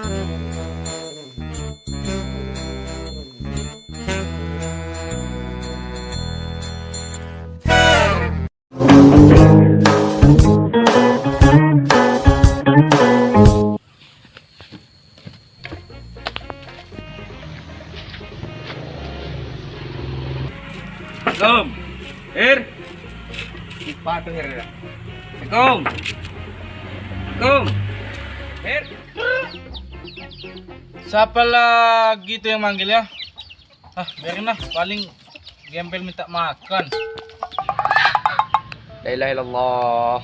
Assalamualaikum. Her. Siapa tuh Her? Assalamualaikum. Assalamualaikum. Her. Siapa lagi tuh yang manggil ya? Ah, biarin lah, paling gembel minta makan. La ilaha illallah.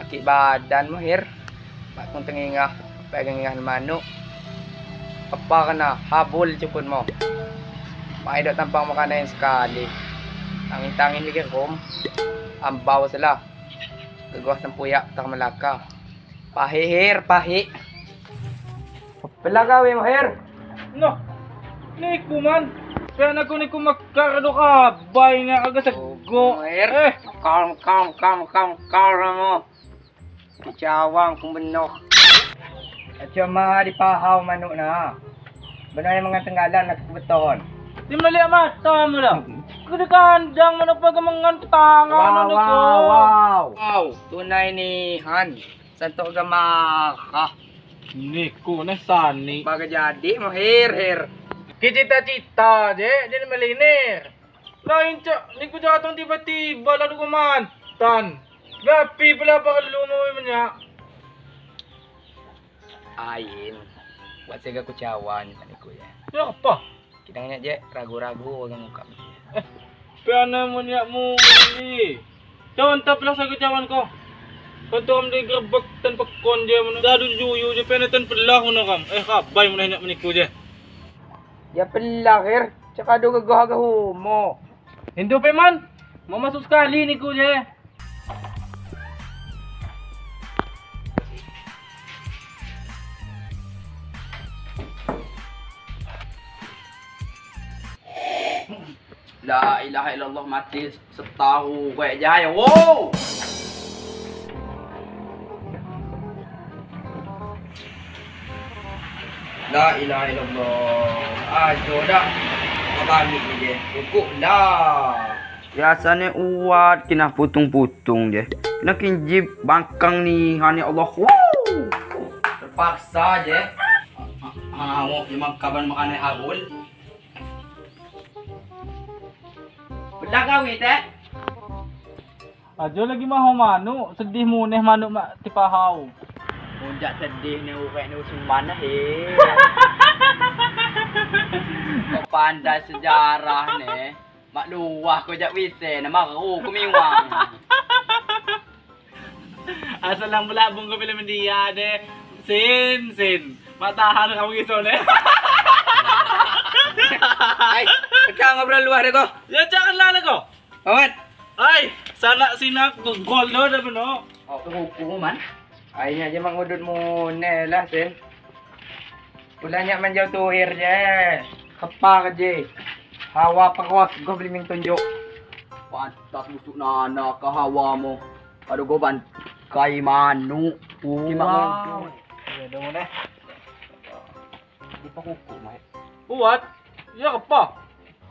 Akik badan mu Her. Mak kun tengingah, pegang ingah manuk. Apa kena habul cukun mo. Mak idok tampang makanan sekali. Tangin-tangin mikir kom. Ambau salah. Gegoh tempuyak tak Melaka. Pahi Her, pahi. Pela gawe mo Her. No. Ni kuman. Kaya na ko ni kumakardo ka. Bay nga agasag go. Her. Eh, Kalm kalm kalm kalm kalm mo. Kicawang kung benok. At yung mga di pahaw manuk na. Benar yung mga tenggalan na kebeton. Di mo naliya mata mo lang. Kundi kandang manok pagamangan tangan Wow, ano ko. wow, wow. Wow, tunay ni Han. Santo gamaka. Ni ko na sani. Baga jadi mo Her, Her. Kicita-cita je, jadi melinir. Lain cak, ni ko jatong tiba-tiba lalu ko mantan. Gapi pala pa lumo mo niya. Ayin. Buat saya kucawan tadi kuya. Ya apa? Kita nanya je ragu-ragu wagang muka. Piano mo niya mo ni. Contoh pala sa kucawan ko. Kanto kam di gerbek tan pekon je mo. Dadu juyu je piano tan pelah mo na kam. Eh kabay mo na hinak meniku je. Ya pelah Her. Tsaka do gagahu mo. Hindo pe man. Mau masuk sekali niku je. La ilaha illallah mati setahu kayak jaya. Wow. La ilaha illallah. Aduh dah. Mabangit ni je. Cukup lah. Biasanya uat kena putung-putung je. Kena kinjib bangkang ni hani Allah. Wow. Terpaksa je. Ah, mau memang kaban makan habul. Belah kau ni teh. Ajo lagi mahu manu, sedih muneh manu mak tipahau. Mundak sedih ni urek ni usuman he. Kau pandai sejarah ni. Mak luah kau jak wise nama ru ku miwang. Asal lang belabung ko film dia de. Sin sin. Mak tahan kamu gitu ne. Ai, pecah ngobrol luar deh kau. Ya jangan lah ko. Amat. Ay, sana sinak ko gol do dah beno. Oh, kuku man. Ai nya je mangudut mu ne lah sin. Pulanya manjau tuir je. Kepa je. Hawa pangos go beli ming tunjuk. Pantas busuk nana ke hawa mo. Aduh go ban kai manu. Wow. Ya dah muneh. Di pa kuku mai. Buat. Ya apa?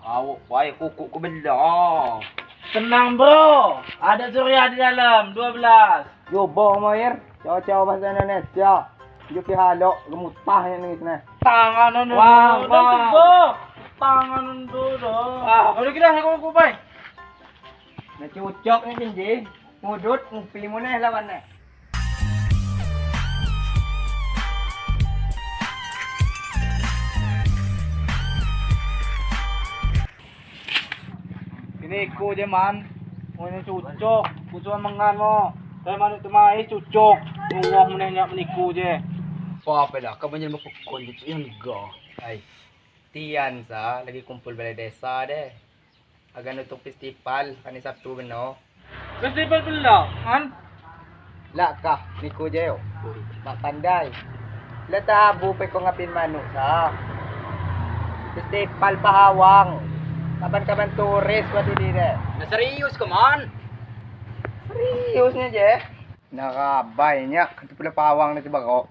Awak baik kuku ku belah. Tenang bro, ada Surya di dalam 12. Yo boh mo her. Ciao-ciao bahasa Indonesia. Yo ki halo gemutah yang ni sana. Tangan nun. Wah, wah. Tangan nun do. Ah, udah kira aku ku pai. Nak cucok ni kinji. Ngudut ngupi mu ne lawan ne. Ini ku je man. Mo ni cucok, ku cuma mengan mo. Tapi manuk tu mai cucok. Nguwah mo nyak meniku je. Apa apa dah kau banyak mapukul gitu yang ga. Ai. Tian sa lagi kumpul balai desa deh. Agan untuk festival kani Sabtu beno. Festival pula, kan? La kah niku je yo. Mak pandai. La tabu pe ko ngapin manuk sa. Festival pahawang. Kaban-kaban turis buat ini deh. Nah serius ke man? Seriusnya je. Nakabay nya, kanto pula pawang na tiba ko.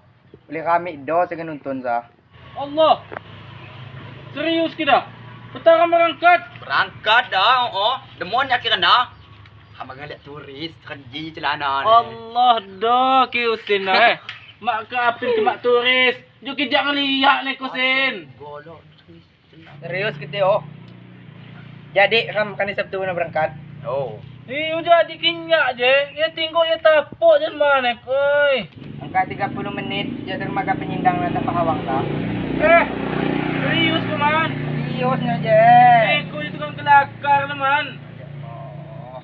Boleh kami do saya nonton sa. Allah. Serius kita? Petara berangkat. Berangkat dah, oh. Demon ya kira nah. Hama ngeliat turis, kerji celana ni. Allah dah kiusin lah eh. Mak ke apin ke mak turis. Juki jangan lihat ni kusin. Golok turis. Serius kita oh. Jadi kam kan Sabtu na berangkat. Oh. Ni udah dikinyak je. Ya tinggal ya tapuk je mana koi. Angka 30 menit je dermaga penyindang na pahawang sa. Eh, serius ke man? Serius na je. Eh, kau itu tukang kelakar lah man. Oh.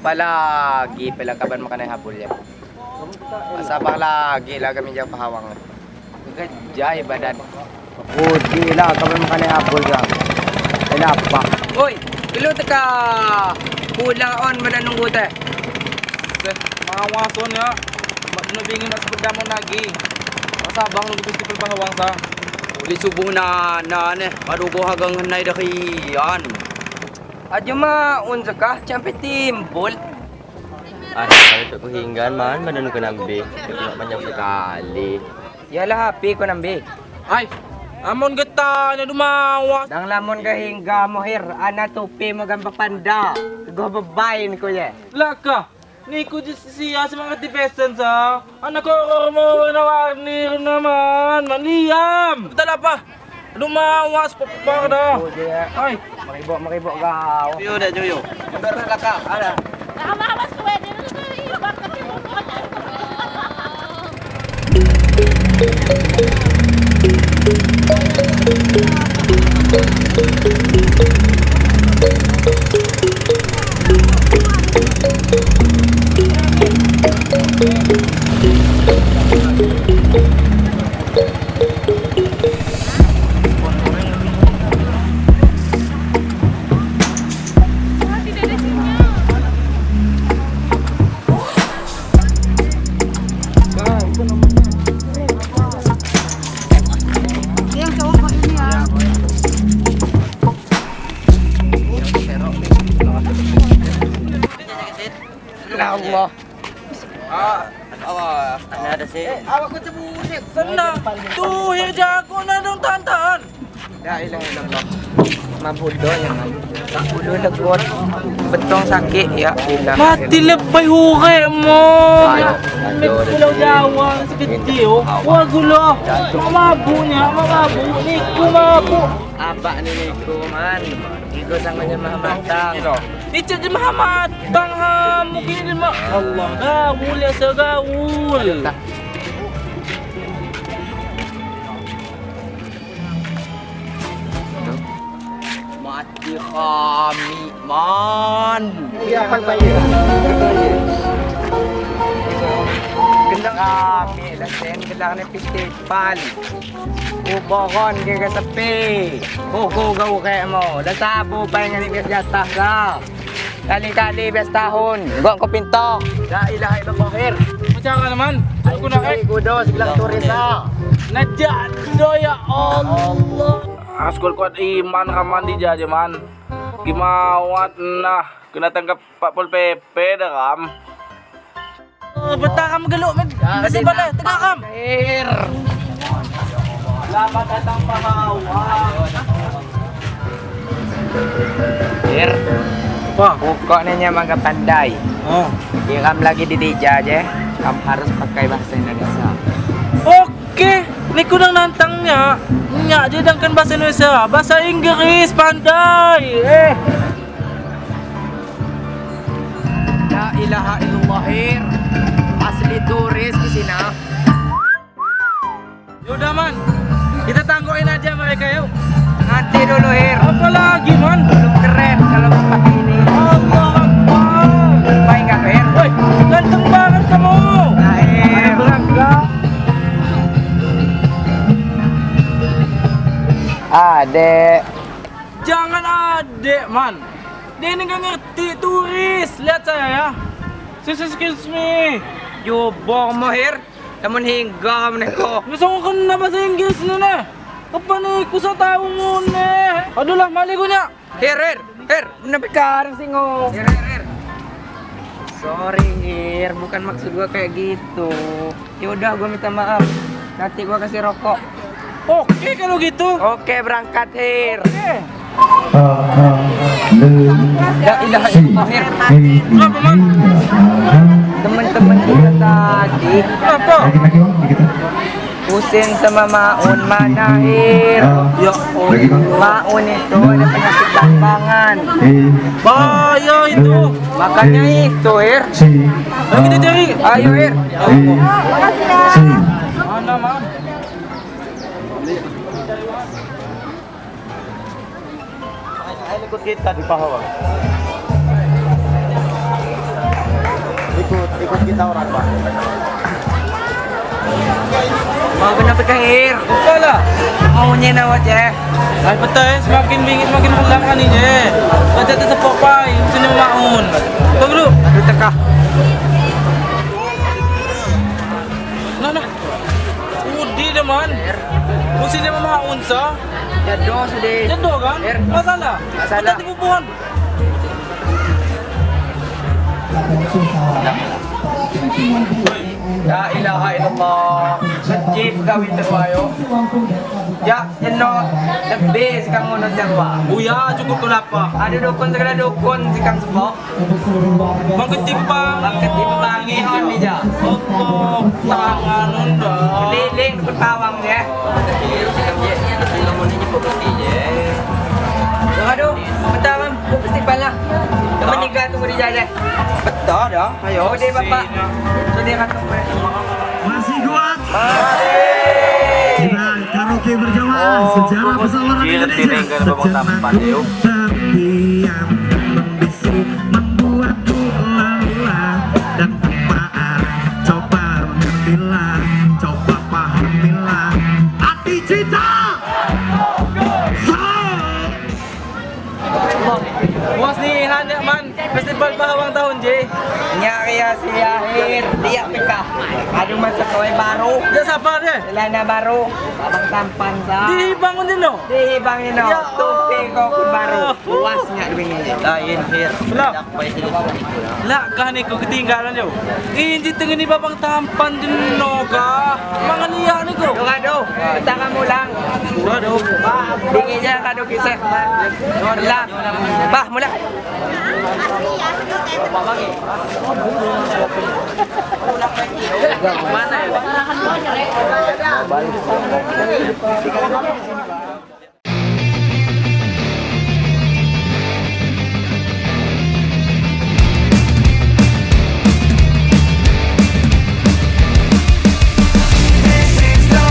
Palagi pala kaban makan habul ya. Pasabang lagi lah kami jauh pahawang. Gejai badan. Oh, gila kaban makan habul ya. Kenapa? Oi, dulu teka pulang on badan nunggu teh. Seh, mawason ya. Mak dulu bingin mak sepeda mau lagi. Pasabang lu festival pahawang sa. Uli subuh na na ne, aduh gua hagang henai dah kian. Aja mah unzakah sampai timbul. Ah, kalau tak hinggan man, mana nu kena ambil. Nak panjang sekali. Yalah HP ko nambi. Ai, amon getanya du mawas. Dang lamon ka hingga mohir ana topi mo gamba panda. Go babain ko ye. Laka, ni ko siya semangat di pesen sa. Anak ko mo na warni naman, maniam. Betul apa? Lumawas pa dah. Ay, maribok kau. Yo dah yo. Mundur dah kau. Ada. Mawas ko eh. Bakit mo ko Ya Allah. Ah, Allah. Ada sih. Awak ko tebulik. Senang. Tuh, ya jago na dong tantan. La ilaha illallah. Mabudo yang ulo lagot. Betong sakit ya ilah. Mati lebih hure mo. Pulau Jawa sekecil. Wah gula. Mabunya, mabu. Niku mabu. Apa ni niku man? Niku sanganya mahamatang. Icet je mahamatang ha. Mungkin dia mak. Allah gaul ya segaul. Mati kami man. Gendang kami lah sen gelang ni festival. Uboron ke ke tepi. Buku gau kayak mo. Dah sabu pa yang ni bias jatah lah. Kali-kali bias tahun. Gok ko pintok. La ilaha illallah khair. Macam mana man? Aku nak eh. Kudo sebelah turis ah. Najat do ya Allah. Askul kuat iman kaman di jaje man. Gimawat nah kena tangkap Pak Pol PP dah kam. Oh, betah kam geluk men. Kasih bala tegak kam. Khair. Selamat datang pahawa. Khair. Apa? Buka ni mangga pandai. Oh. Kiram lagi di DJ je. Kam harus pakai bahasa Indonesia. Okey, ni kurang nantangnya. Nyak je dangkan bahasa Indonesia, bahasa Inggris pandai. Eh. La ilaha illallah. Asli turis di sini. Yaudah man, kita tangguhin aja mereka yuk. Nanti dulu Hir. Apa lagi man? Belum keren kalau pakai ini. Allah Akbar. Baik nggak Hir? Woi, ganteng banget kamu. Nah, Hir. Adek. Jangan adek man. Dia ini nggak ngerti turis. Lihat saya ya. Sis, excuse me. Jubong mo Hir. Namun hingga meneko. Nasa ko kena bahasa Inggris ni ne. Apa ni? Ku sa tahu ngune. Aduh lah, mali ko niya. Hir, Hir. Her, bener pekarang singo. Her, her, her. Sorry, Her, bukan maksud gua kayak gitu. Ya udah, gua minta maaf. Nanti gua kasih rokok. Oke kalau gitu. Oke, berangkat, Her. Oke. La ilaha illallah, Her. Kenapa, Man? Teman-teman kita tadi Kenapa? pusing sama Maun mana, Her? Ya Maun itu ada penyakit bambangan. Bahaya itu. Makanya itu, Her. Ayo kita cari. Ayo, Her. Mana, Man? Ikut kita di bawah. Ikut ikut kita orang pak. Mau kenapa ke Her? Buka lah. Maunya nawat ya. Ay, betul eh. Semakin bingit semakin pulang kan ini je. Baca tu sepok pai, sini maun. Kau dulu. Aduh tekah. Nah, nah. Udi dia man. Usi dia maun sa. Jado sudah. Jatuh kan? Er. Masalah. Masalah. Betul tipu pohon. La ilaha illallah. Wajib kawin terbayo. Ya, jeno lebih sekarang ngono siapa? Uya cukup tu lapar. Ada dukun segala dukun sekarang sebok. Bang ketimpang. Bang ketimpang ngihon ni ja. Allah tangan unda. Keliling dukun pawang je. Aduh, pertama festival lah. Teman niga tunggu di jalan. Betul dah. Ayo. Oh, dia bapak. So dia kata Masih kuat. Kita karaoke berjamaah sejarah pesawat Indonesia. Sejenak ku terdiam membisu membuatku lelah dan tempaan. Coba mengertilah, coba pahamilah arti cinta. So. Puas ni hanyak man. Festival Pahawang tahun je. Nyak ya si akhir dia pekah. Aduh masa kawai baru. Dia siapa dia? Celana baru, abang tampan sa. Di bangun dia no. Di bang ini Ya topi kau pun baru. Allah. Puas nyak duit ini. Lain Her. Lah. Lah kah ni kau ketinggalan jauh. Ini tengah ni babang tampan je no kah. Mangan iya ni kau. Aduh aduh, petang kamu ulang. Aduh. Dingin je kado kisah. Lah. Bah, mula. Mana ya?